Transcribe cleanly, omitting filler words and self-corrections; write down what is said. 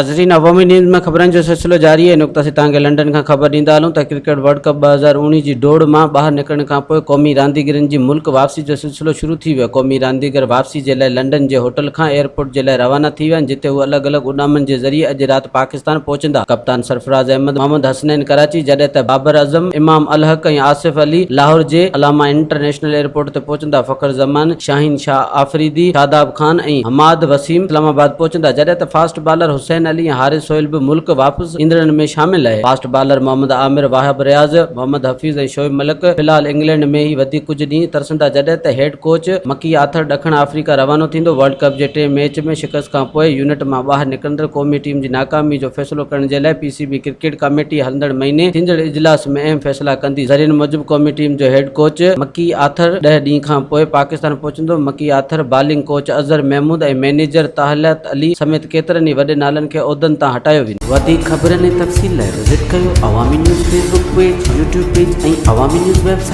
ناظرين عوامي نيوز ۾ خبرن جو سلسلو جاري آهي نقطه سي توهان کي لنڊن کان خبر ڏيندا هلون ته ڪرڪيٽ ورلڊ ڪپ 2019 جي ڊوڙ مان ٻاهر نڪرڻ کانپوء قومي رانديگرن جي ملڪ واپسي جو سلسلو شروع ٿي ويو قومي رانديگر واپسي جي لاء لنڊن جي هوٽل کان ايئرپورٽ جي لاء روانا ٿي ويا آهن جتي هو الڳ الڳ اڏامن جي ذريعي اڄ رات پاڪستان پهچندا ڪپتان سرفراز احمد محمد حسنين ڪراچي جڏهن ته بابر اعظم امام الحق ۽ آصف علي لاهور جي علامه انٽرنيشنل ايئرپورٽ تي پهچندا فخر زمان شاهين شاهه آفريدي، شاداب خان ۽ حماد وسيم اسلام آباد پهچندا، جڏهن ته فاسٽ بالر حسين علي ۽ حارث سهيل به ملڪ واپس ايندڙن ۾ شامل آهي. فاسٽ بالر محمد عامر، وهاب رياض، محمد حفيظ ۽ شعيب ملڪ في الحال انگلينڊ ۾ ئي وڌيڪ ڪجهه ڏينهن ترسندا، جڏهن ته هيڊ ڪوچ مڪي آٿر ڏکڻ آفريڪا روانو ٿيندو. ورلڊ ڪپ جي ٽئين ميچ ۾ شڪست کانپوء يونٽ مان ٻاهر نڪرندڙ قومي ٽيم جي ناڪامي جو فيصلو ڪرڻ جي لاء پي سي بي ڪرڪيٽ ڪاميٽي هلندڙ مهيني ٿيندڙ اجلاس ۾ اهم فيصلا ڪندي. ذريعن موجب قومي ٽيم جو هيڊ ڪوچ مڪي آٿر ڏهه ڏينهن کان پوء پاڪستان پهچندو. Mickey Arthur, bowling coach Azhar Mahmood ۽ manager Talat Ali سميت ڪيترن ئي وڏي نالن کي عهدن تان هٽايو ويندو. وڌيڪ خبرن ۽ تفصيل لاء وزٽ ڪيو Awami news Facebook page, YouTube page ۽ Awami news website.